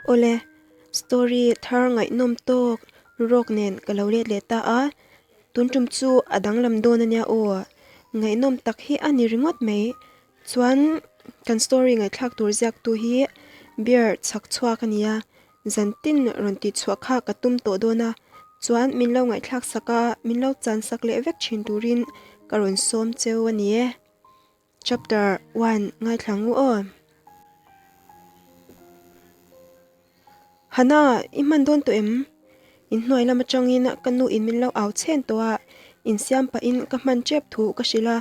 Awle, story thar ngaihnawm tawk rawk nen ka lo let leh ta a, tun tum chu a danglam dawn ania aw. Ngaihnawm tak hi a ni ringawt mai. Chuan kan story ngaihthlak tur ziaktu hi beer chhak chhuak a nia, zantin rawn tih chhuah kha ka tum tawh dawn a, chuan min lo ngaihthlak sak a, min lo chan sak leh vek thin turin ka rawn sawm cheu a ni e. Chapter 1 Ngaithla ngu aw. Hana, i hman dawn tawh em? Inhnuai lam atangin ka nu in min lo au chhen tawh a, insiam pahin ka hman tep thu ka hrilh a,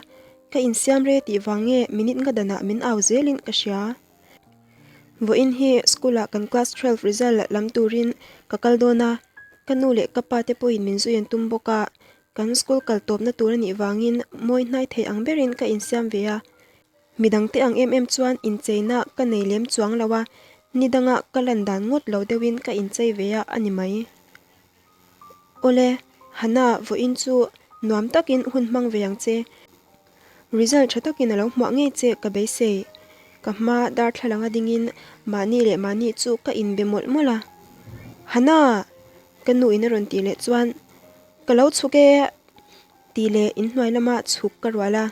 ka insiam re tih vang nge minute nga danah min au zelin ka hria. Vawiin hi school ah kan class 12 result lam turin ka kal dawn a, ka nu leh ka pa te pawhin min zui an tum bawk a, Kan school kal tawpna tur a nih vangin mawi hnai thei ang berin ka insiam ve a. Midangte ang em em chuan incheina ka nei lem chuang lo a, ni danga ka lan dan ngawt lo deuhin ka inchei ve a a ni mai. Awle, Hana, vawiin chu nuam takin hun hmang ve ang che. Result tha takin a lo hmuah ngei che ka beisei. Ka hma darthlalang a dingin mahni leh mahni chu ka inbe mawlh mawlh a. Hana! Ka nu in a rawn tih leh chuan Ka lo chhuk e tih leh inhnuai lama chhuk ka rual a.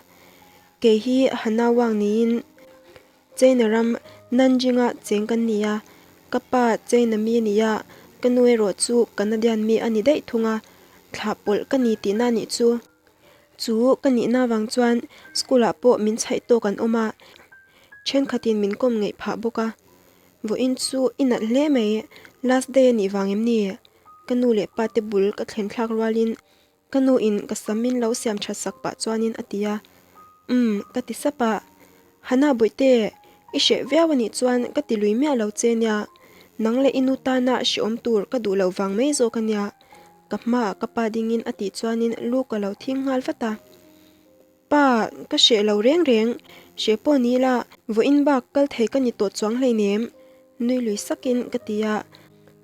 Kei hi Hana Wang niin China ram Nanjing-a cheng kan ni a, ka pa China mi a ni a, ka nu erawh chu Canadian mi a ni daih thung a, thlah pawlh ka ni tihna nih chu. Chu ka nihna vang chuan school-ah pawh min chhaih tawk an awm a, thenkhatin min kawm ngeih phah bawk a. Vawiin chu i nalh hle mai, last day a nih vang em ni? Ka nu leh pa te bul ka thlen thlak rualin ka nu in ka sam min lo siam that sak pah chuanin a ti a, Umm ka ti sap a, Hana Bawihte, i hreh viau a nih chuan ka ti lui miah lo che nia, nang leh i nu tana hrehawm tur ka duh loh vang mai zawk a nia, ka hmaah ka pa dingin a tih chuanin lu ka lo thing nghal vat a. Pa, ka hreh lo reng reng, hreh pawh ni ila, vawiin bak kal thei ka ni tawh chuang hleinem, nui lui sakin ka ti a.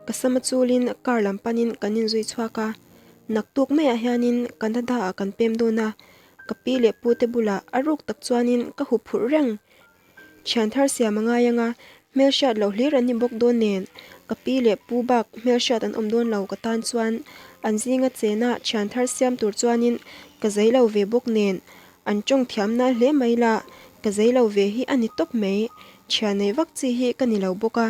Ka sama chulin car lam panin kan inzui chhuak a, naktuk maiah hianin Canada-ah kan pem dawn a, ka pi leh pu te bulah a ruk tak chuanin ka hup phurh reng. Thian thar siam a ngai anga, hmelhriat loh hlir an ni bawk dawn nen, ka pi leh pu bak hmelhriat an awm dawn lo ka tan chuan an zinga chena thian thar siam tur chuanin ka zei lo ve bawk nen, an tawng thiam nal hle mai la, ka zei lo ve hi a ni tawp mai, thian nei vak chi hi ka ni lo bawk a.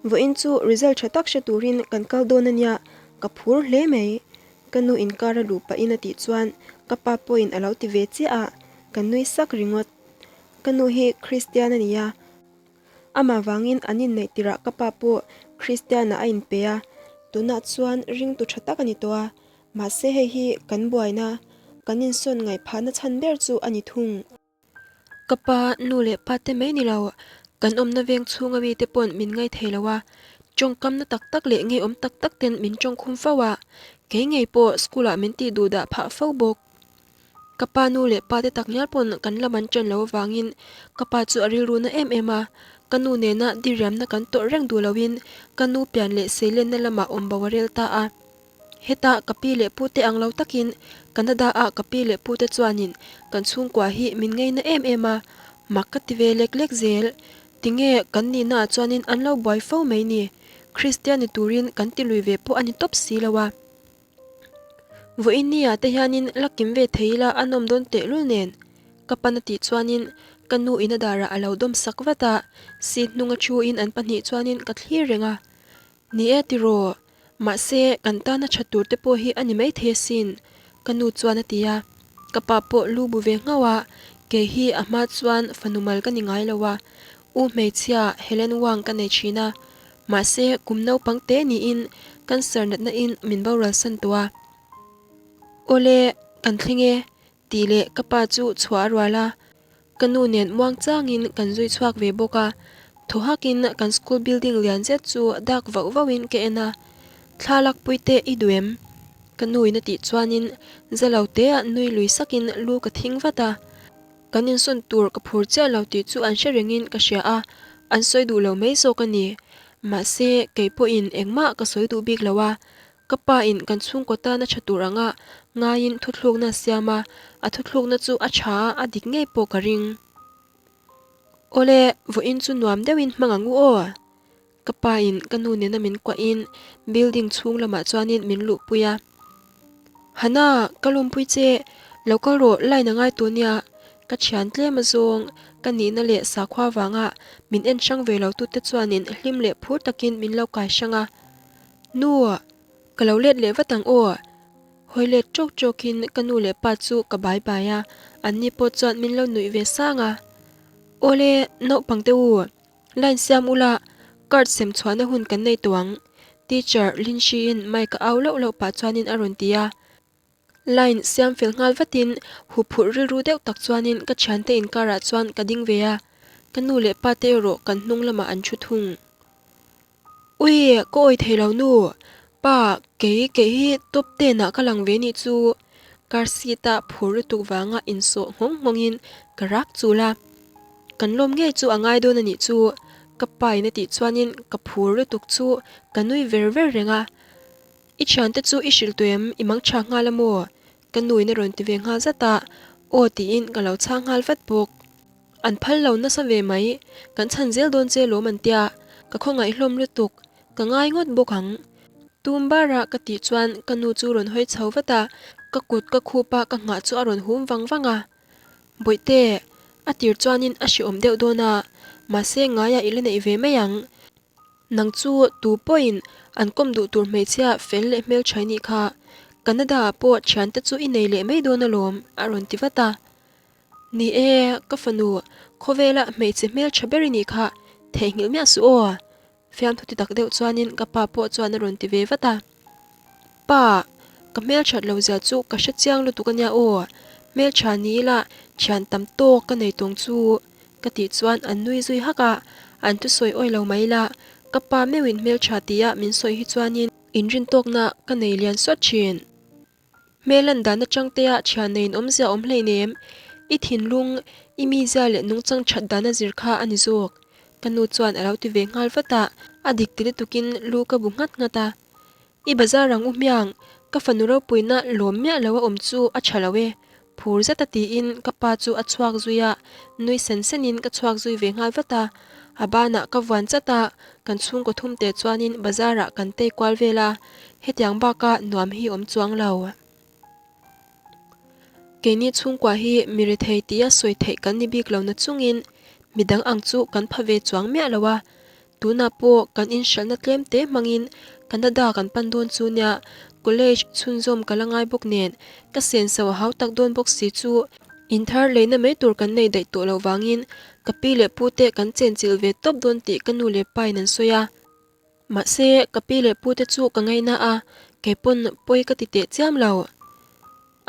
Vawiin chu result tha tak hre turin kan kal dawn a nia, ka phur hle mai. Ka nu inkar a luh pahin a tih chuan ka pa pawhin a lo ti ve chiah a, ka nui sak ringawt. Ka nu hi Kristian a ni a, amah vangin an inneih tirah ka pa pawh Kristianah a inpe a, tunah chuan ringtu tha tak a ni tawh a, mahse hei hi kan buaina, kan insawn ngaihphahna chhan ber chu a ni thung. Ka pa, nu leh pa te mai ni lo, kan awmna veng chhunga mite pawn min ngaithei lo a, tawngkamna tak tak leh ngeiawm tak tak ten min tawngkhum fo a, kei ngei pawh school ah min tih duh dah phah fo bawk. Ka pa nu leh pa te takngial pawn kan lam an ṭan lo avangin ka pa chu a rilru na em em a, ka nu nena diriamna kan tawrh reng duh loin ka nu pian leh seilenna lamah awm bo a rel ta a. Heta ka pi leh pu te ang lo takin Canada ah ka pi leh pu te chuanin kan chhungkua hi min ngaina em em a, mak ka ti ve lek lek zel. Tinge kan nihna ah chuanin an lo buai fo mai ni? Kristian ni turin kan ti lui ve pawh a ni tawp si lo a. Vawiin ni ah te hianin la kim ve thei ila a nawm dawn tehlul nen ka pan a tih chuanin ka nu in a darah a lo dawm sak vat a, seat hnung a thu in an pahnih chuanin ka thlir reng a. Ni e tiraw, mahse kan tana tha tur te pawh hi a ni maithei asin ka nu chuan a ti a, ka pa pawh lu bu ve nghauh a, kei hi a hma chuan fanu mal ka ni ngai lo a, u hmeichhia Helen Wang ka nei thin a, mahse kum naupang te niin cancer natna in min boral san tawh a. Awle, kan thleng e, tih leh ka pa chu chhuah a rual a, ka nu nen muang changin kan zui chhuak ve bawk a, thaw hakin kan school building lian zet chu dak vauh vauhin ka en a, Thla lakpui te i duh em? Ka nu in a tih chuanin za lo te ah nui lui sakin lu ka thing vat a, kan insawn tur ka phur chiah lo tih chu an hre rengin ka hria a, an sawi duh lo mai zawk a ni. Mahse, kei pawhin engmah ka sawi duh bik lo a, Ka pa in kan chhungkaw tana tha tur anga ngaiin thuthlukna a siam a, a thuthlukna chu a tha a, a dik ngei pawh ka ring. Awle, vawiin chu nuam deuhin hmang ang u aw! Ka pa in ka nu nena min kuah in building chhung lamah chuanin min luhpui a. Hana, ka lawmpui che, lo kal rawh line a ngai tawh nia, ka thian tlem a zawng, ka nihna leh sakhua vanga min en hrang ve lo tute chuanin hlim leh phur takin min lo kai hrang a. Nu, ka lo let leh vat ang aw. Hawi let tawk tawkin ka nu leh pa chu ka bai bai a, anni pawh chuan min lo nuih ve sang a. Awle, naupang te u, Line siam ula, card sem chhuahna hun kan nei tawh ang, Teacher Lindsay-in mic a au lauh lauh pah chuanin a rawn ti a. Line siam fel nghal vatin huphurh rilru deuh tak chuanin ka thiante inkarah chuan ka ding ve a, ka nu leh pa te erawh kan hnung lamah an thu thung. Ui, ka awi thei lo nu, pa kei kei hi top ten ah ka lang ve nih chu, car seat a phur lutuk vanga insawh nghawng nghawngin ka rak chul a. Kan lawm ngei chu a ngai dawn a nih chu, ka pa in a tih chuanin ka phur lutuk chu ka nui ver ver reng a. I thiante chu i hrilh tawh em? I mang tha nghal a maw? Ka nu in a rawn ti ve nghal zat a, aw tiin ka lo chhang nghal vat bawk. An phal lo nasa ve mai, kan chhan zel dawn che lawm an tia, ka khawngaih hlawm lutuk, ka ngai ngawt bawk ang. Tum bara ka tih chuan ka nu chu rawn hawi chho vat a, ka kut ka khup a ka nghah chu a rawn hum vang vang a. Bawihte, a tir chuanin a hreawm deuh dawn a, mahse ngaiah i la neih ve mai ang. Nang chu tu pawhin an kawm duh tur hmeichhia fel leh hmeltha i nih kha, Canada-ah pawh thiante chu i nei leh mai dawn alawm, a rawn ti vat a. Ni e, ka fanu, khawvela hmeichhe hmeltha ber i nih kha, theihnghilh miah suh aw. Fiamthu ti tak deuh chuanin ka pa pawh chuan a rawn ti ve vat a. Pa, ka hmelthat lo zia chu ka hre chiang lutuk ania aw, hmeltha ni ila thian tam tawk ka nei tawng chu ka tih chuan an nui zui hak a, an thusawi awi lo mai la, ka pa meuhin hmeltha tia min sawi hi chuanin inrintawkna ka nei lian sawt thin. Hmel lan dan atang te ah thian nei in awmzia awm hleinem, i thinlung, i mizia leh nungchang that dan a zir kha a ni zawk. Ka nu chuan a lo ti ve nghal vat a, a dik ti lutukin lu ka bu nghat nghat a. I bazar ang u hmiang, ka fanu ropuina lawm miah lo a awm chu a tha lo e, phur zet a tiin ka pa chu a chhuak zui a, nui sen senin ka chhuak zui ve nghal vat a. A banah ka vuan chat a, kan chhungkaw thum te chuanin bazar ah kan tei kual vel a, hetiang baka nuam hi awm chuang lo. Keini chhungkua hi mi rethei tia sawi theih kan ni bik lo na chungin midang ang chu kan pha ve chuang miah lo a, Tunah pawh kan inhralhna tlem te hmangin Canada kan pan dawn chu nia, college chhunzawm ka la ngai bawk nen, ka senso a hau tak dawn bawk si chu in thar leina mai tur kan nei daih tawh loh vangin ka pi leh pu te kan chenchilh ve tawp dawn tih ka nu leh pa in an sawi a. Mahse, ka pi leh pu te chu ka ngaina a, kei pawn pawi ka ti teh chiam lo.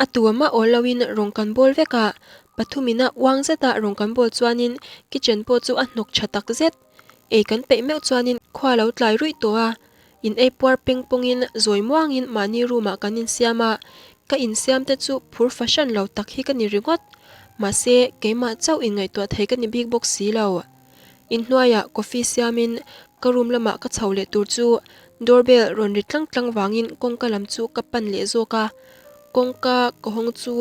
A tuam a awl loin rawng kan bawl vek a, pathumina uang zeta rawng kan bawl chuanin kitchen pawh chu a hnawk tha tak zet. Ei kan peih meuh chuanin khua lo tlai ruih tawh a, in ei puar peng pawngin zawi muangin mahni room ah kan insiam a, ka insiam te chu phur fahran lo tak hi ka ni ringawt. Mahse, keimah chauh inngaihtuah thei ka ni bik bawk si lo. Inhnuaiah coffee siamin ka room lamah ka chho leh tur chu doorbell rawn ri tlang tlang vangin kawngka lam chu ka pan leh zawk a. Kawngka ka hawng chu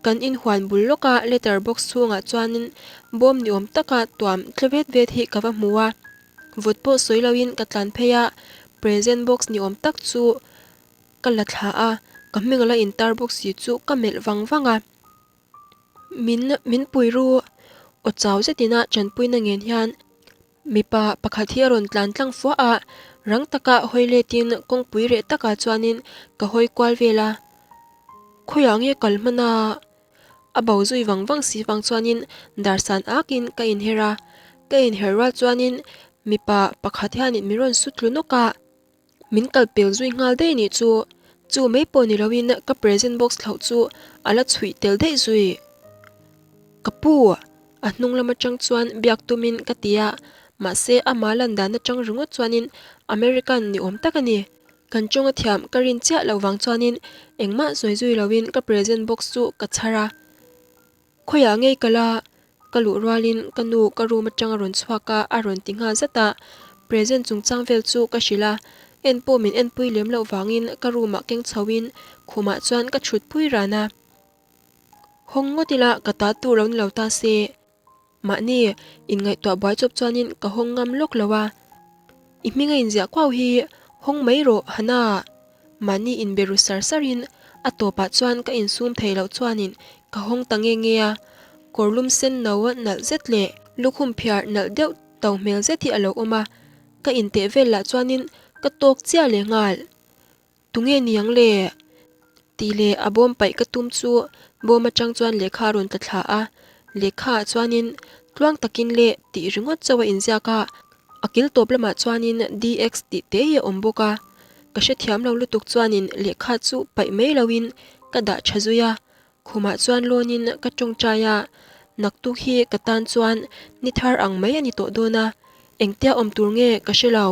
kan inhuan bul lawka letter box chhungah chuanin bawm ni awm taka tuam tle vet vet hi ka va hmu a. Vawt pawh sawi loin ka tlan phei a, present box ni awm tak chu ka la thla a, ka hming a la intar bawk si chu ka melh vang vang a. Min min pui ru aw chau zetin a tanpuina ngen hian mipa pakhat hi a rawn tlan tlang fuah a, rang taka hawi letin kawngpui reh takah chuanin ka hawi kual vel a, khawiah nge kal hman a? A bo zui vang vang si vang chuanin darsan akin ka inher a, ka inher rual chuanin mipa pakhat hianin min rawn su tlu nawk a. Min kal pel zui nghal daih nih chu, chu mai pawh ni loin ka present box thlauh chu a la chhuih tel daih zui. Ka pu, a hnung lam atang chuan biak tumin ka ti a, mahse ama lan dan atang ringawt chuanin American ni awm tak a ni. Kan tawnga thiam ka rin chiah loh vang chuanin engmah sawi zui loin ka present box chu ka chhar a. Khawiah ngei ka la? Ka luh rualin ka nu ka room atang a rawn chhuak a, a rawn ti nghal zat a. Present chungchang vel chu ka hrilh a, en pawh min enpui lem loh vangin ka room ah keng chho in khumah chuan ka thut pui ran a. Hawng ngawt ila ka ta tur lo ni lo ta se. Mahni inngaihtuah buai chawp chuanin ka hawng ngam lawk lo a. I hming a inziah kuau hi hawng mai rawh Hana. Mahni inbe ru sar sarin a tawpah chuan ka insum thei loh chuanin ka hawng ta nge nge a, kawr lum sen no nalh zet leh lukhum phiar nalh deuh to hmel zet hi a lo awm a, ka inteh vel lah chuanin ka tawk chiah leh nghal. Tunge niang le? Tih leh a bawm paih ka tum chu bawm atang chuan lehkha a rawn tla thla a, lehkha ah chuanin tluang takin le tih ringawt chauh a inziak a, a kil tawp lamah chuanin DX tih te hi a awm bawk a, ka hrethiam lo lutuk chuanin lehkha chu paih mai loin ka dah tha zui a, Khumah chuan lawnin ka tawngtai a, naktuk hi ka tan chuan ni thar ang mai a ni tawh dawn a, engtia awm tur nge ka hre lo.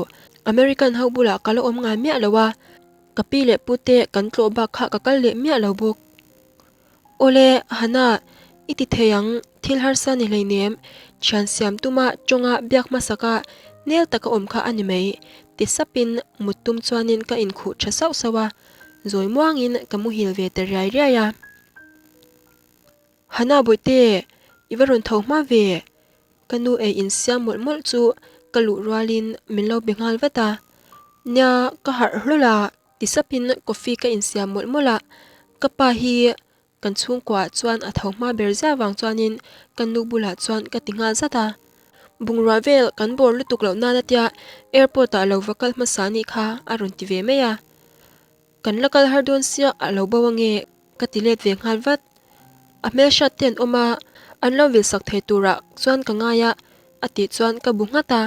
American ho bulah ka la awm ngai miah lo a, ka pi leh pute kan tlawh bak kha ka kal leh miah lo bawk. Awle, Hana, i ti thei ang, thil harsa ni hleinem, thian siam tuma tawnga biak hmasaka nel taka awm kha a ni mai, ti sapin mut tum chuanin ka inkhuh tha sauh sauh a. Zawi muangin ka muhil ve ta riai riai a. Hana Bawihte, i va rawn tho hma ve? Ka nu ei insiam mawlh mawlh chu ka luh rualin min lo be nghal vat a. Nia, ka harh hlawl a, ti sapin coffee ka insiam mawlh mawlh a. Ka pa hi Kan chhungkuaah chuan a tho hma ber zia vang chuanin ka nu bulah chuan ka ti nghal zat a. Bungrua vel kan bawr lutuk loh nan atia airport ah lo va kal hmasa nih kha a rawn ti ve mai a. Kan la kal har dawn sia a lo bo ange ka ti let ve nghal vat. A hmelhriat te an awm a, an lo vil sak thei turah chuan ka ngai a A tih chuan ka bu nghat a,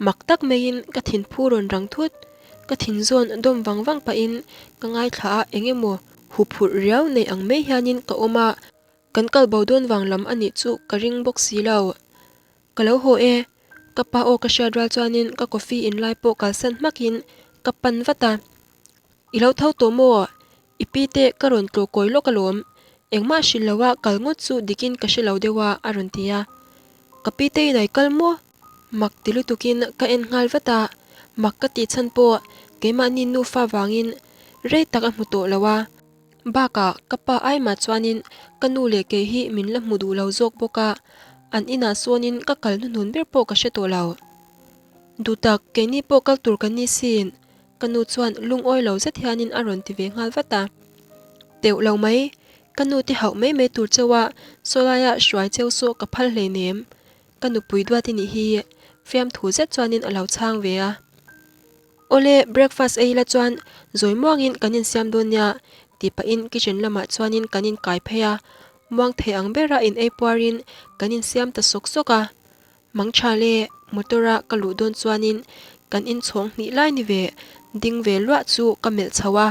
mak tak maiin ka thinphu rawn rang thut. Ka thin zawn dawm vang vang pahin ka ngaithla a, eng emaw huphurh riau nei ang mai hianin ka awm a, kan kal bo dawn vang lam a nih chu ka ring bawk si lo. Ka lo haw e, ka pa aw ka hriat rual chuanin ka coffee in lai pawh kalsan hmakin ka pan vat a. I lo tho tawh maw? I pi te ka rawn tlawh kawi lawk alawm, engmah hrilh loa kal ngawt chu dikin ka hre lo deuh a, a rawn ti a. Ka pi te inai kal maw? Mak ti lutukin ka en nghal vat a, mak ka tih chhan pawh keimahni nufa vangin rei tak a hmu tawh lo a. Bakah ka pa aimah chuanin ka nu leh kei hi min la hmu duh lo zawk bawk a, an inah sawnin ka kal hnuhnun ber pawh ka hre tawh lo. Duhtak, keini pawh kal tur kan ni sin, Ka nu chuan lungawi lo zet hianin a rawn ti ve nghal vat a. Teuh lo mai, ka nu te hauh mai mai tur cheu a, sawlaia hruai cheu saw ka phal hleinem. Ka nupui duat i nih hi, fiamthu zet chuanin a lo chhang ve a. Awle, breakfast ei ila chuan zawi muangin kan insiam dawn nia, tih pahin kitchen lamah chuanin kan inkai phei a, muang thei ang bera in ei puarin kan insiam ta sawk sawk a. Mangtha le, motor a ka luh dawn chuanin kan inchhawng hnih lai ni ve ding ve luah chu ka melh chho a,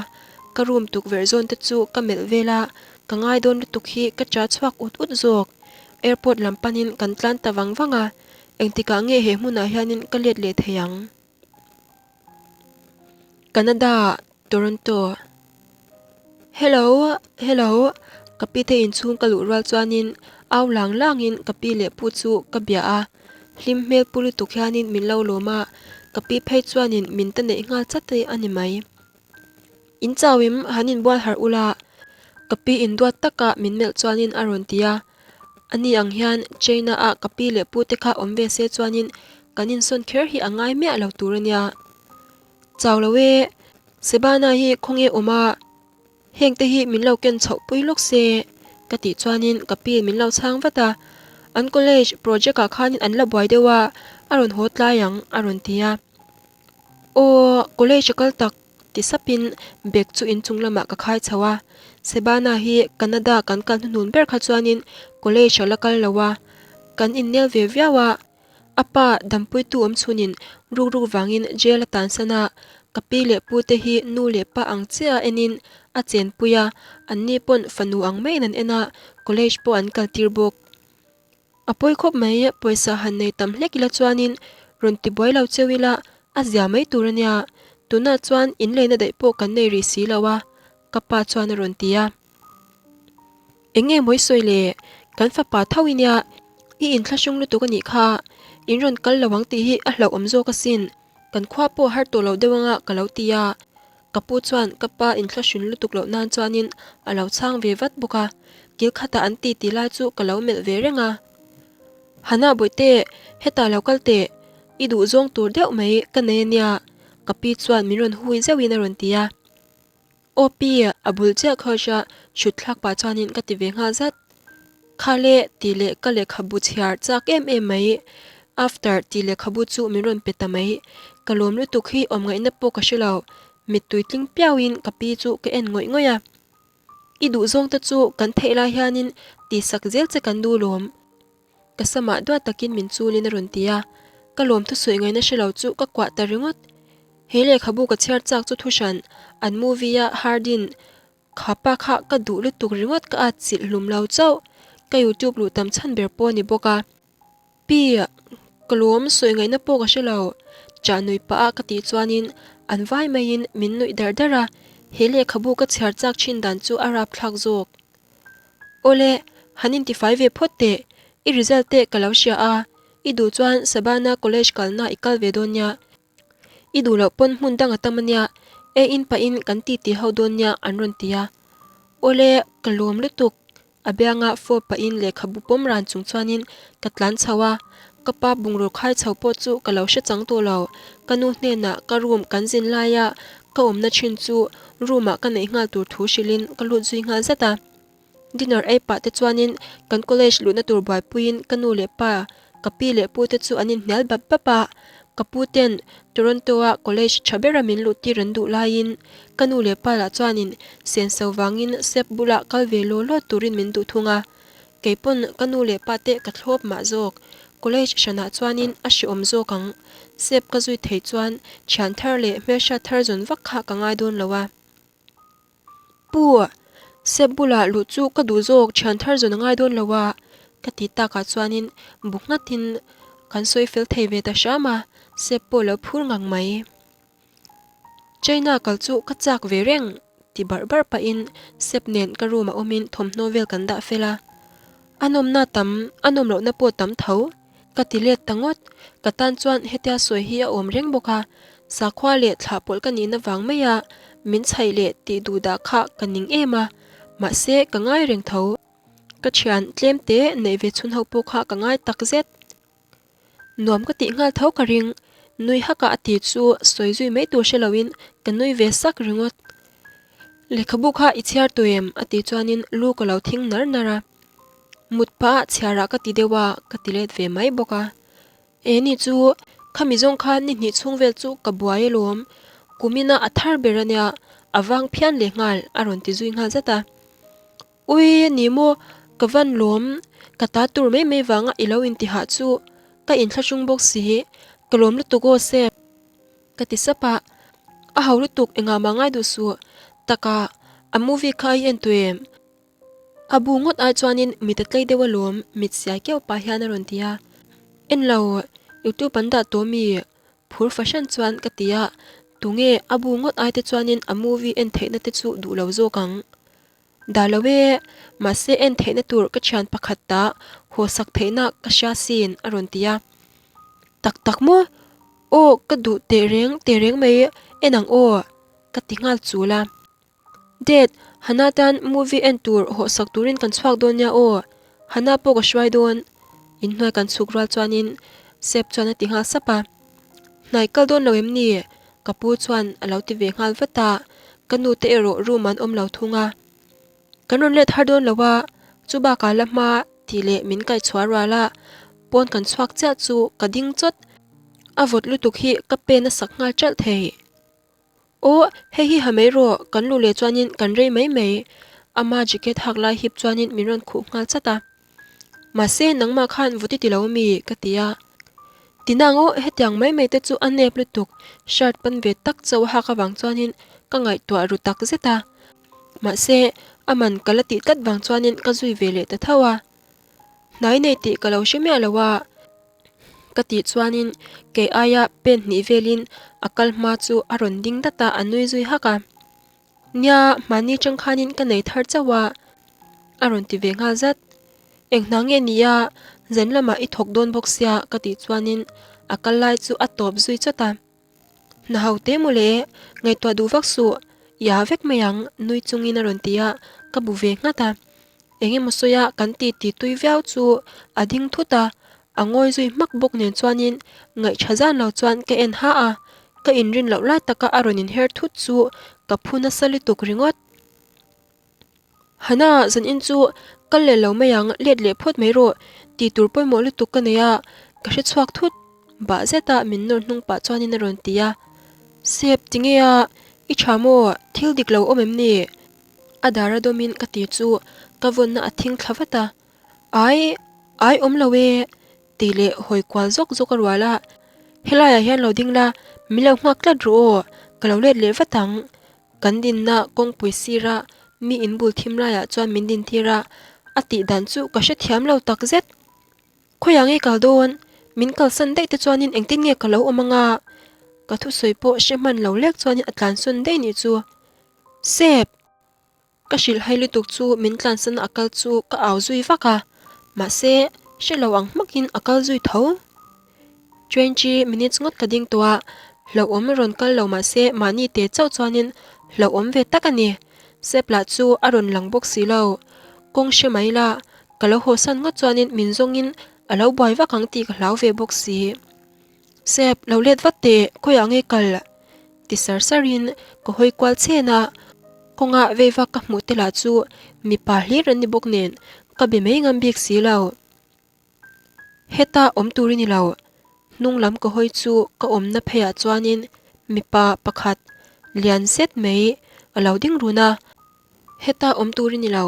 ka room tukverh zawn te chu ka melh vel a, ka ngai dawn lutuk hi ka cha chhuak ut ut zawk. Airport lam panin kan tlan ta vang vang a, engtikah nge he hmunah hianin ka let leh thei ang? Canada, Toronto. Hello, hello, ka pi te inchhung ka luh rual chuanin au lang langin ka pi leh pu chu ka bia a, hlim hmel pu lutuk hianin min lo lawm a, ka pi phei chuanin min ta neih nghal chat e a ni mai. In chauhim han inbual harh ula, ka pi induat taka min melh chuanin a rawn ti a. Ani ang hian China ah ka pi leh pu te kha awm ve se chuanin kan insawn kher hi a ngai miah lo tur a nia. Chau lo e, Sebana hi khawnge awm a, heng te hi min lo ken chhoh pui lawk se ka tih chuanin ka pi min lo chhang vat a, an college project ah khanin an la buai deuh a, a rawn haw tlai ang a rawn ti a. Aw, college a kal tak ti sapin bag chu inchung lamah ka khai chho a, Sebana hi Canada kan kal hnuhnun ber kha chuanin college a la kal lo a, kan innel ve viau a, a pa dampuitu awm chhunin ruk ruk vangin jail a tansan a, ka pi leh pu te hi nu leh pa ang chiah a enin a chenpui a, anni pawn fanu ang maiin an en a, college pawh an kaltir bawk. A pawi khawp mai, pawisa han nei tam hlek ila chuanin rawn ti buai lo cheu ila a zia mai tur a nia, tunah chuan in leina daih pawh kan nei rih si lo a, ka pa chuan a rawn ti a. Eng nge mawi sawi le, kan fapa tho i nia, i inthlahrung lutuk a nih kha, in rawn kal lo ang tih hi a hlauhawm zawk asin, kan khua pawh har tawh lo deuh anga ka lo ti a. Ka pu chuan ka pa inthlahrun lutuk loh nan chuanin a lo chhang ve vat bawk a, kil khatah an ti ti lai chu ka lo melh ve reng a. Hana Bawihte, hetah lo kal teh. I duh zawng tur deuh mai ka nei ania ka pi chuan min rawn hui zeuhin a rawn ti a. Aw pi, a bul chiah couch a thut thlak pah chuanin ka ti ve nghal zat. Kha le tih leh ka lehkhabu chhiar chak em em mai. After tih lehkhabu chu min rawn pe ta mai. Ka lawm lutuk hi awm ngaihna pawh ka hre lo. Mittui tling piauin ka pi chu ka en ngawih ngawih a. I duhzawng te chu kan theih lai hianin tihsak zel che kan duh lawm. Ka samah duat takin min chulin a rawn ti a, ka lawm thusawi ngaihna hre lo chu ka kuah ta ringawt. He lehkhabu ka chhiar chak chu thuhran, an movie a Hardin kha pa kha ka duh lutuk ringawt ka at chilh hlum lo chauh. Ka youtube luh tam chhan ber pawh a ni bawk a. Pi, ka lawm sawi ngaihna pawh ka hre lo, chah nui pah a ka tih chuanin an vai maiin min nuih dar dar a, he lehkhabu ka chhiar chak thin dan chu a rapthlak zawk. Awle, han intifai ve phawt teh, i result te ka lo hria a, i duh chuan Sabana college kalna i kal ve dawn nia, i duh loh pawn hmun dang a tam ania, e in pahin kan ti ti ho dawn nia an rawn ti a. Awle, ka lawm lutuk, a bianga fawp pahin lehkhabu pawm ran chung chuanin ka tlan chho a, ka pa bungraw khai chho pawh chu ka lo hre chang tawh lo, ka nu hnenah ka room kan zin laia Ka awmna thin chu room ah ka neih nghal tur thu hrilhin ka lut zui nghal zat a. Dinner ei pah te chuanin kan college luhna tur buaipuiin ka nu leh pa, ka pi leh pu te chu an inhnial bap bap a. Ka pu ten Toronto a college tha bera min luh tir an duh laiin ka nu leh pa lah chuanin senso vangin sep bulah kal ve law law turin min duh thung a. Kei pawn ka nu leh pa te ka thlawp mah zawk. College hranah chuanin a hreawm zawk ang. Sep ka zui thei chuan thian thar leh hmelhriat thar zawn vak kha ka ngai dawn lo a. Pu, sep bulah luh chu ka duh zawk thian thar zawn a ngai dawn lo a, ka ti takah chuanin bu nghatin kan sawi fel thei ve ta hram a, sep pawh lo phur ngang mai. China kal chu ka chak ve reng ti barh barh pahin Sep nen ka room ah awmin thawmhnaw vel kan dah fel a. A nawmna tam, a nawm lohna pawh tam tho. Ka ti let ta ngawt. Ka tan chuan hetia sawi hi a awm reng bawk a, sakhua leh thlah pawlh ka nihna vang mai a min chhaih leh tih duh dah kha ka ning em a, mahse ka ngai reng tho. Ka thian tlem te neih ve chhun ho pawh kha ka ngai tak zet. Nuam ka tih nghal tho ka ring, nui haka a ti chu sawi zui mai tur hre loin ka nui ve sak ringawt. Lehkhabu kha i chhiar tawh em? a tih chuanin lu ka lo thing nar nar a. Mut pah ah chhiarah ka ti deuh a, ka ti let ve mai bawk a. E ni chu, khami zawng kha ni hnih chhung vel chu ka buai alawm, kumina a thar ber ania, a vang phian leh nghal a rawn ti zui nghal zat a. Ui, ni maw, ka van lawm, ka ta tur mai mai vanga i lo intihah chu ka inthlahrung bawk si, ka lawm lutuk aw Sep, ka ti sap a, a ho lutuk engah mah ngai duh suh, taka a movie kha i en tawh em? A bu ngawt ai chuanin mit a tlei deuh alawm mit siai keuh pah hian a rawn ti a, en lo, youtube an dah tawh mi? Phur fahran chuan ka ti a, tunge a bu ngawt ai te chuanin a movie en theihna te chu duh lo zawk ang? Dah lo e, mahse en theihna tur ka thian pakhat ta haw sak theihna ka hria sin a rawn ti a. Tak tak maw? Aw ka duh teh reng teh reng mai en ang aw ka ti nghal chul a. Dad, Hana tan movie en tur haw sak turin kan chhuak dawn nia aw, Hana pawh ka hruai dawn. Inhnuai kan chhuk rual chuanin Sep chuan a ti nghal sap a. Hnai kal dawn lo em ni? Ka pu chuan a lo ti ve nghal vat a, ka nu te erawh room an awm lo thung a. Kan rawn let har dawn lo a, chu bakah la hma tih leh min kaihchhuah rual a, pawn kan chhuak chiah chu ka ding chawt. A vawt lutuk hi ka pen a sak nghal ṭalh thei. Aw, hei hi ha mai rawh, kan luh leh chuanin kan rei mai mai. Ama jacket hak lai hip chuanin min rawn khuh nghal chat a. Mahse, nangmah khan vawt i ti lo ami? ka ti a. Tinang aw, hetiang mai mai te chu a nep lutuk, shirt pan ve tak chauh a hak avang chuanin ka ngaihtuah ru tak zet a. Mahse, a man ka la tih tlat vang chuanin ka zui ve leh ta tho a. Hnai nei tih ka lo hre miah lo a. Ka tih chuanin kei aia pen hnih velin a kal hma chu a rawn ding dat a, a nui zui hak a. Nia, hmani chang khanin ka nei thar chauh a, a rawn ti ve nghal zat. Eng hna nge ni a, zan lamah i thawk dawn bawk sia ka tih chuanin a kal lai chu a tawp zui chawt a. Hna ho te maw le, ngaihtuah duh vak suh, i ah vek mai ang, nui chungin a rawn ti a, ka bu ve nghat a. Eng emaw sawi a kan ti ti tui viau chu a ding thut a. A ngawi zui hmak bawk nen chuanin ngaihṭha zan lo chuan ka en ha a, ka inrin loh lai taka a rawn inher thut chu ka phu nasa lutuk ringawt. Hana, zanin chu kal leh lo mai ang, let leh phawt mai rawh, tih tur pawimawh lutuk ka nei a, ka hre chhuak thut. Bah zeta min nawr hnung pah chuanin a rawn ti a. Sep, tinge a, i ṭha maw, thil dik lo awm em ni? A dar a dawmin ka ti chu ka vawnna a thing thla vat a. Ai, ai awm lo e, tih leh hawi kual zawk zawk a rual a. Helaiah hian lo ding la, min lo nghak tlat rawh aw, ka lo let leh vat ang. Kan dinna kawngpui sira mi inbul thim laiah chuan min dintir a, a tih dan chu ka hrethiam lo tak zet. Khawiah nge kal dawn? Min kalsan daih te chuanin engtin nge ka lo awm anga? Ka thusawi pawh hre hman lo lek chuanin a tlansawn daih nih chu. Sep! Ka hrilh hai lutuk chu min tlansan a kal chu ka au zui vak a, mahse hre lo ang hmakin a kal zui tho. 20 minutes ngawt ka ding tawh a, hlauhawm rawn kal lo mahse mahni te chauh chuanin hlauhawm ve tak a ni. Sep lah chu a rawn lang bawk si lo. Kawng hre mai la, ka lo hawsan ngawt chuanin min zawngin a lo buai vak ang tih ka hlau ve bawk si. Sep, lo let vat teh, khawiah nge kal? Ti sar sarin ka hawi kual chhen a, kawngah vei vak ka hmuh te lah chu mipa hlir an ni bawk nen ka be mai ngam bik si lo. Heta awm tur i ni lo, hnung lam ka hawi chu ka awmna pheiah chuanin mipa pakhat lian zet mai a lo ding run a, heta awm tur i ni lo,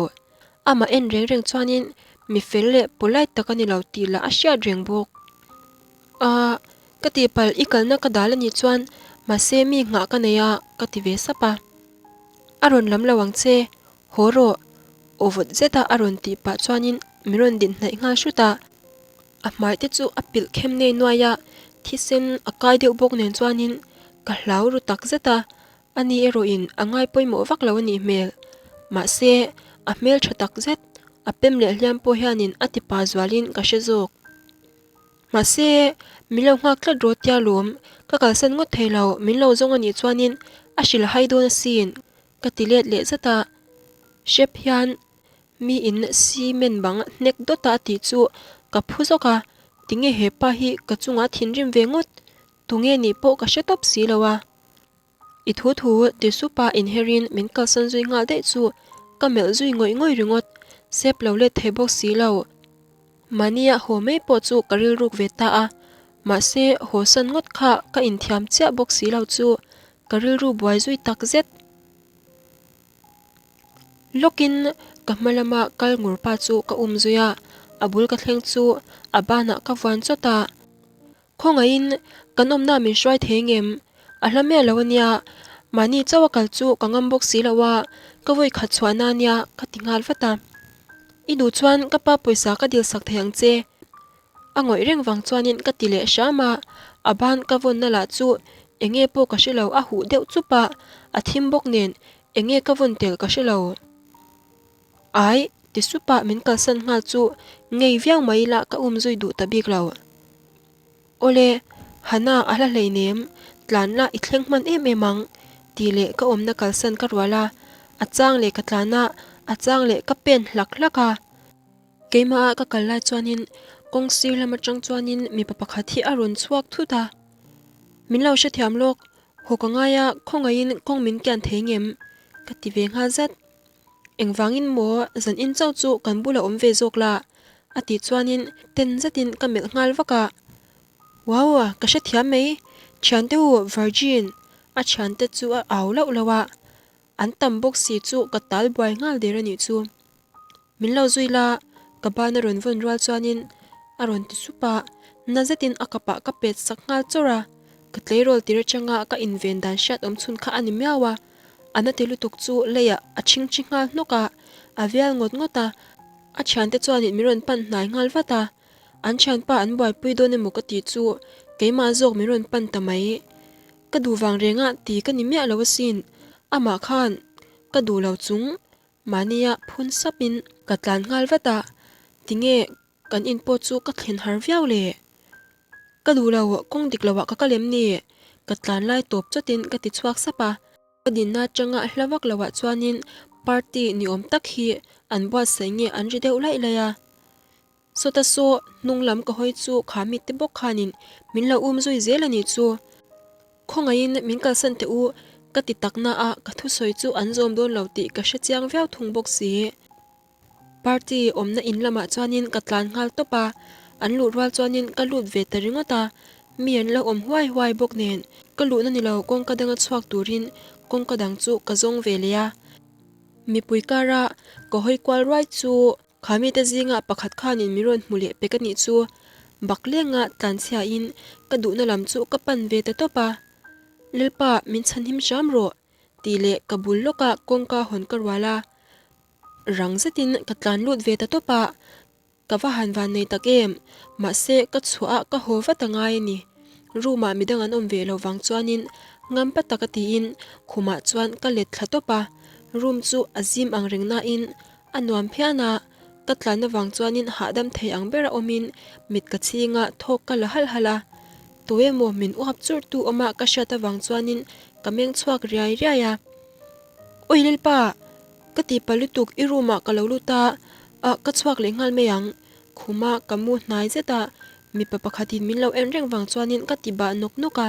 amah en reng reng chuanin mi fel leh polite tak a ni lo tih lah a hriat reng bawk. Ahh, ka tihpalh i kalna ka dal a nih chuan mahse mi nghah ka nei a ka ti ve sap a. A rawn lam lo ang che, haw rawh aw vawt zet a a rawn tih pah chuanin min rawn din hnaih nghal hrut a. A hmai te chu a pilh khem nei nuai a, thisen a kai deuh bawk nen chuanin ka hlau ru tak zet a, ani erawhin a ngai pawimawh vak lo a nih hmel. Mahse, a hmel tha tak zet, a pem leh hliam pawh hianin a tipa zualin ka hre zawk. Mahse, min lo nghak tlat rawh tia lawm, ka kalsan ngawt thei lo, min lo zawng a nih chuanin a hrilh hai dawn asin, ka ti let leh zat a. Hrep hian mi in cement bang hnek dawt a a tih chu ka phu zawk a, tinge he pa hi ka chungah thinrim ve ngawt, tunge nih pawh ka hre tawp si lo a. I thu thu ti sup a inherin min kalsan zui nghal daih chu ka melh zui ngawih ngawih ringawt, sep lo let thei bawk si lo. Mahnia haw mai pawh chu ka rilruk ve ta a, mahse haw san ngawt kha ka inthiam chiah bawk si lo chu ka rilru buai zui tak zet. Lawkin ka hma lama kal ngur pa chu ka um zui a, a bul ka thleng chu a banah ka vuan chawt a. Khawngaihin kan awmna min hruai thei ngem? A hla miah lo ania, mahni chauh a kal chu ka ngam bawk si lo a, ka vawi khat chhuahna ania ka ti nghal vat a. I duh chuan ka pa pawisa ka dil sak thei ang che. A ngawih reng vang chuanin ka ti leh hram a, a ban ka vawnna lah chu enge pawh ka hre lo a huh deuh chup a, a thim bawk nen enge ka vawn tel ka hre lo. Ai, ti sup a min kalsan nghal chu ngei viau mai ila ka um zui duh ta bik lo. Awle, Hana a hla hleinem, tlan la i thleng hman em em ang, tih leh ka awmna kalsan ka rual a, a chang leh ka tlan a, a chang leh ka pen hlak hlak a. Keimah a ka kal lai chuanin kawng sir lam atang chuanin mipa pakhat hi a rawn chhuak thut a, Min lo hrethiam lawk, haw ka ngai a, khawngaihin kawng min kian thei ngem? ka ti ve nghal zat. Engvangin maw zan in chauh chu kan bula awm ve zawk la? a tih chuanin ten zetin ka melh nghal vak a. Wow! Ka hrethiam mai, thiante u Virgin! A thiante chu a au lauh lauh a, an tam bawk si chu ka tal buai nghal der a nih chu. Min lo zui la, ka ban a rawn vawn rual chuanin a rawn ti sup a, na zetin a kapah ka pet sak nghal chawrh a, ka tleirawl tir atanga ka inven dan hriat awm chhun kha a ni miau a, a na ti lutuk chu leiah a chhingchhi nghal hnawk a, a vial ngawt ngawt a, a thiante chuanin min rawn pan hnai nghal vat a, an thianpa an buaipui dawn emaw ka tih chu keimah zawk min rawn pan ta mai. Ka duh vang renga ti ka ni miah lo asin, amah khan ka duh lo chung Mahnia phun sapin ka tlan nghal vat a, tinge kan in pawh chu ka thlen har viau le? Ka duh lo, kawng dik loah ka kal em ni? Ka tlan lai tawp chawtin ka ti chhuak sap a. Ka dinna atanga hla vak loah chuanin party ni awm tak hi an buatsaih nge an ri deuh laih laih a. Sawta saw hnung lam ka hawi chu kha mite bawk khanin min lo um zui zel a nih chu. Khawngaihin min kalsan teh u ka ti tak na a, ka thusawi chu an zawm dawn lo tih ka hre chiang viau thung bawk si. Party awmna in lamah chuanin ka tlan nghal tawp a, an luh rual chuanin ka lut ve ta ringawt a, mi an lo awm huai huai bawk nen ka luhna ni lo kawngka danga chhuak turin kawngka dang chu ka zawng ve leh a. Mipui kara ka hawi kual ruai chu Kha mite zinga pakhat khanin min rawn hmu leh pek a nih chu. Baklenga tlanchhiain ka duhna lam chu ka pan ve ta tawp a. Lalpa, min chhanhim hram rawh, tih leh ka bul lawka kawngka hawn ka rual a. Rang zetin ka tlan lut ve ta tawp a. Ka va han van nei tak em? Mahse, ka chhuah a ka haw vat a ngai a ni. Room ah midang an awm ve lo vang chuanin ngampa taka tiin khumah chuan ka let thla tawp a. Room chu a zim ang reng nain A nuam phian a, ka tlan avang chuanin hahdam thei ang bera awmin mit ka chhing a, thawk ka la halh halh a. Tuemaw min uap churh tu awma ka hriat avang chuanin ka meng chhuak riai riai a. Awi Lalpa! Ka ti pa lutuk i room ah ka lo lut a, ah ka chhuak leh nghal mai ang. Khuma ka mu hnai zet a, mipa pakhatin min lo en reng vang chuanin ka ti bah nawk nawk a.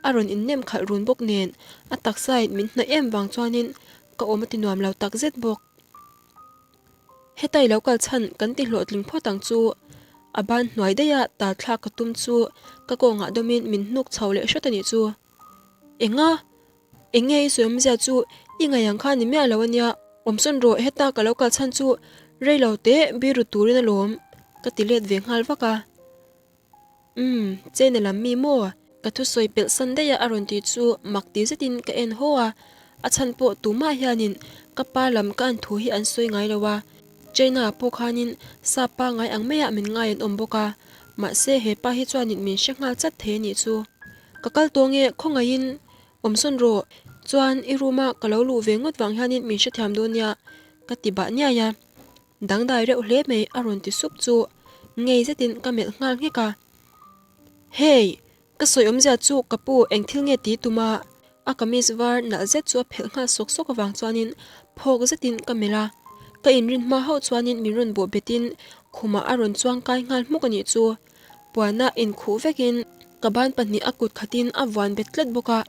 A rawn innem khalh run bawk nen a taksa in min hnaih em vang chuanin ka awm a ti nuam lo tak zet bawk. Hetai lo kal chhan kan ti hlawhtling phawt ang chu. A ban hnuai daiha tal thlak ka tum chu ka kawngah dawmin min hnuk chho leh hret a nih chu. Enga? Eng nge i sawi awmzia chu i ngaih ang kha ni miah lo a nia. Awmsawn rawh heta ka lo kal chhan chu rei lo teh biru turin alawm ka ti let ve nghal vak a. Umm, China lam mi maw? Ka thusawi pelh san daih a a rawn tih chu mak ti zetin ka en haw a, a chhan pawh tumah hianin ka pa lam ka an thu hi an sawi ngai lo a, China ah pawh khanin sa pa ngai ang maiah min ngai an awm bawk a, mahse he pa hi chuanin min hre nghal chat thei a nih chu. Ka kal tawh nge khawngaihin awmsawn rawh, chuan i room a ka lo luh ve ngawt vang hianin min hrethiam dawn nia ka ti bah niai a. Dangdai reuh hle mai a rawn ti sup chu ngei zetin ka melh nghal nghek a. Hey! Ka sawi awmzia chu ka pu eng thil nge ti tum a? A kamis var nalh zet chu a phelh nghal sawk sawk avang chuanin phawk zetin ka melh a. Ka inrin hma hauh chuanin min rawn bawh betin khumah a rawn chuang kai nghal hmuk a nih chu. Puana inkhuh vekin ka ban pahnih a kut khatin a vuan bet tlat bawk a.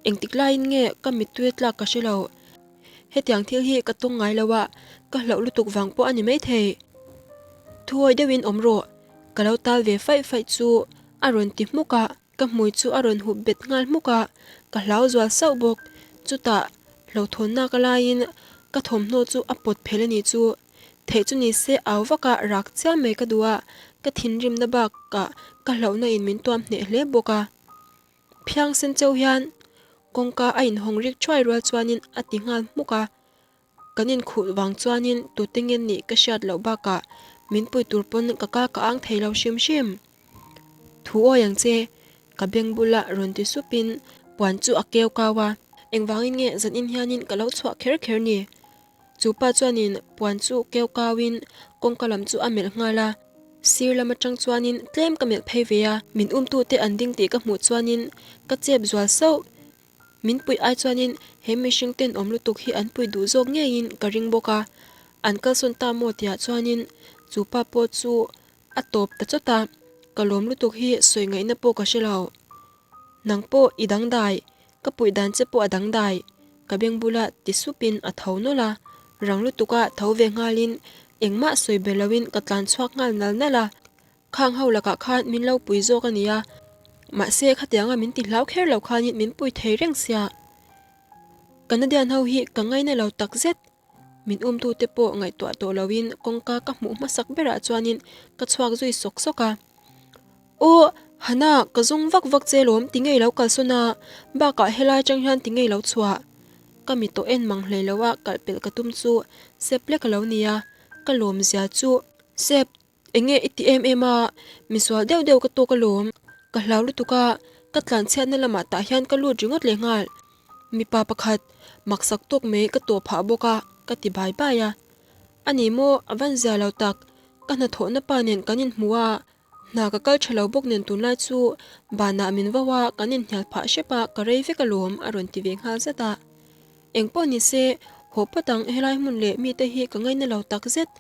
Engtik laiin nge ka mittui a tlak ka hre lo. Hetiang thil hi ka tawng ngai lo a, ka hlauh lutuk vang pawh a ni maithei. Thuawi deuhin awm rawh, ka lo tal ve faih faih chu a rawn ti hmuk a, ka hmui chu a rawn hup bet nghal hmuk a, ka hlau zual sauh bawk. Chutah, hlauhthawnna ka laiin ka thawmhnaw chu a pawt phel a nih chu. Theih chu ni se au vaka rak chiam mai ka duh a, ka thinrimna bakah ka hlauhna in min tuam hneh hle bawk a. Phiang sen cheu hian kawngka a inhawng rik thuai rual chuanin a ti nghal hmuk a, kan inkhuh vang chuanin tute nge nih ka hriat loh bakah min pui tur pawn ka ka ka ang thei lo hrim hrim. Thu awi ang che, ka beng bula rawn ti supin puan chu a keu kau a. Engvangin nge zanin hianin ka lo chhuah kher kher ni? Chu pa chuanin puan chu keu kauin kawngka lam chu a melh nghal a. Sir lam atang chuanin tlem ka melh phei ve a, min umtute an ding tih ka hmuh chuanin ka chep zual sauh. Min puih ai chuanin he mihring tenawm lutuk hi an puih duh zawk ngeiin ka ring bawk a. An kalsawn ta maw tihah chuanin chu pa pawh chu a tawp ta chawt a, ka lawm lutuk hi sawi ngaihna pawh ka hre lo. Nang pawh i dangdai, ka puih dan che pawh a dangdai, ka beng bula ti supin a tho nawlh a, rang lutuka tho ve nghalin engmah sawi be loin ka tlan chhuak nghal nal nal a, khang ho lakah khan min lo pui zawk a nia, mahse khatianga min ti hlau kher lo khanin min pui thei reng sia. Canadian ho hi ka ngaina lo takzet. Min umtute pawh ngaihtuah tawh loin kawngka ka hmuh hmasak berah chuanin ka chhuak zui sawk sawk a. Aw, Hana, ka zawng vak vak che lawm ti ngei lo kalsawn a, bakah helai atang hian ti ngei lo chhuah. Ka mi tawh en mang hlei lo a kalh pelh ka tum chu sep lek a lo nia, ka lawm zia chu. Sep, Enge i ti em em a, misual deuh deuh ka tawk alawm. Ka hlau lutuk a, ka tlanchhiatna lamah tah hian ka lut ringawt leh nghal. Mipa pakhat, maksak tawk mai ka tawh phah bawk a, ka ti bai bai a. A ni maw, a van zia lo tak, ka hnathawhna pa nen kan inhmu a, hna ka kal tha lo bawk nen tunlai chu banah min vo a, kan inhnial phah hrep a, ka rei vek alawm, a rawn ti ve nghal zat a. Engpawh nise, haw phawt ang helai hmun leh mite hi ka ngaina lo takzet.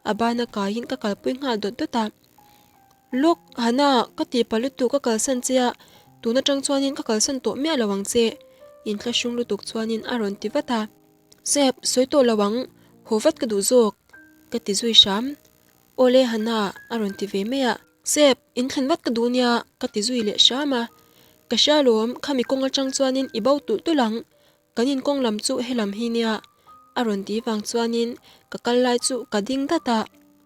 A bana kaiin ka kalpui nghal dawt dawt a. Lawk, Hana, ka tihpa lutuk ka kalsan che a, tun atang chuanin ka kalsan tawh miah lo ang che, inthlahrung lutuk chuanin a rawn ti vat a. Sep, sawi tawh lo ang, haw vat ka duh zawk, ka ti zui hram. Awle Hana, a rawn ti ve mai a. Sep, inthlen vat ka duh nia, ka ti zui leh hram a. Ka hria lawm, khami kawng atang chuanin i bo tulh tulh ang, Kan inkawng lam chu helam hi nia a rawn ti vang chuanin ka kal lai chu ka ding dat a.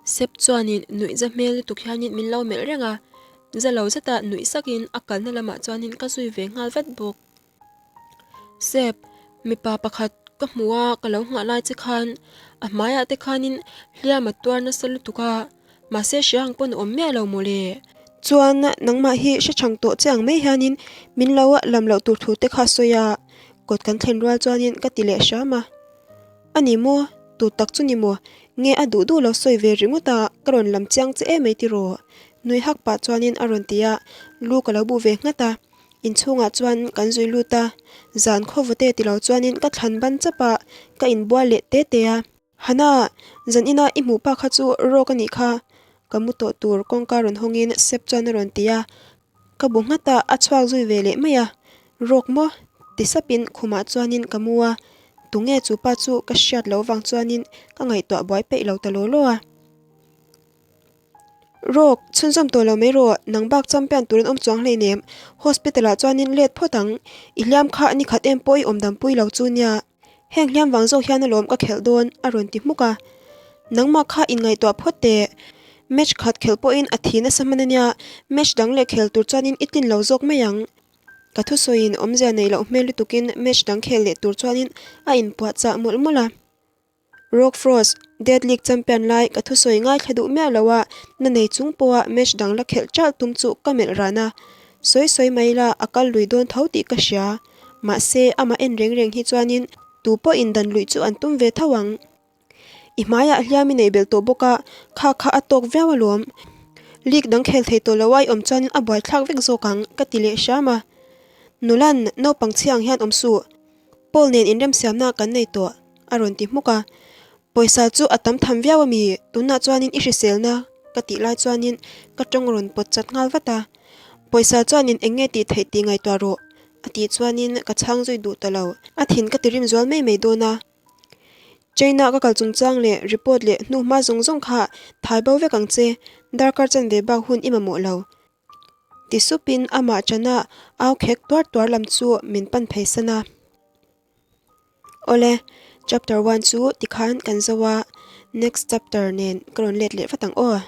Sep chuanin nuih za hmel lutuk hianin min lo melh reng a, za lo zeta nuih sakin a kalna lamah chuanin ka zui ve nghal vat bawk. Sep, mipa pakhat ka hmu a ka lo nghah lai che khan a hmaiah te khanin hliam a tuar nasa lutuk a, Mahse hria ang pawn awm miah lo maw le? Chuan nangmah hi hre chang tawh che ang mai hianin min lo lam loh tur thu te kha sawi a, kawt kan thlen rual chuanin ka ti leh hram a. A ni maw? Tu tak chu ni maw? Nge a duh duh lo sawi ve ringawt a, ka rawn lam chiang che em mai tiraw? Nui hak pah chuanin a rawn ti a, lu ka lo bu ve nghat a. Inchhungah chuan kan zui lut a, zan khawvawte ti lo chuanin ka thlan ban chap a, ka inbual leh te te a. Hana, zan ina i hmuh pa kha chu rawk a nih kha. Ka mu tawh tur kawngka rawn hawngin Sep chuan a rawn ti a. Ka bu nghat a, a chhuak zui ve leh mai a. Rawk maw? Ti sapin khumah chuanin ka mu a. Tunge chu pa chu ka hriat loh vang chuanin ka ngaihtuah buai peih lo ta law law a. Rawk, chhunzawm tawh lo mai rawh, nang bak champion tur an awm chuang hleinem. Hospital ah chuanin let phawt ang. I hliam kha nikhat em pawh i awm dampui lo chu nia. Heng hliam vang zawk hian alawm ka khelh dawn, a rawn ti hmuk a. Nangmah kha inngaihtuah phawt teh. Match khat khelh pawhin a thi nasa hman ania, match dang leh khel tur chuanin i tlin lo zawk mai ang. Ka thusawiin awmzia neih loh hmel lutukin match dang khel leh tur chuanin a inpuahchah mawlh mawlh a. Rock Frost, Dead League champion lai ka thusawi ngaithla duh miah lo a, na nei chung pawha match dang la khelh ṭalh tum chu ka melh ran a. Sawi sawi mai la, a kal lui dawn tho tih ka hria. Mahse, amah en reng reng hi chuanin tu pawhin dan luih chu an tum ve tho ang. I hmaiah hliam i nei belh tawh bawk a, kha kha a tawk viau alawm. League dang khel thei tawh lo a i awm chuanin a buaithlak vek zawk ang, ka ti leh hram a. Nulan, naupang chhia ang hian awm suh. Paul nen inremsiamna kan nei tawh, a rawn ti hmuk a. Pawisa chu a tam tham viau a mi, tunah chuanin i hriselna ka tih lai chuanin ka tawng rawn pawt chat nghal vat a. Pawisa chuanin eng nge tih theih tih ngaihtuah rawh, a tih chuanin ka chhang zui duh ta lo. A thin ka ti rim zual mai mai dawn a. China ka kal chungchang leh report leh hnuhma zawng zawng kha thai bo vek ang che, darkar chanve bak hun i mamawh lo. Ti supin amah chana au khek tuar tuar lam chu min pan phei san a. Awle, chapter one chu tikhan kan zo a, next chapter nen ka rawn let leh vat ang aw.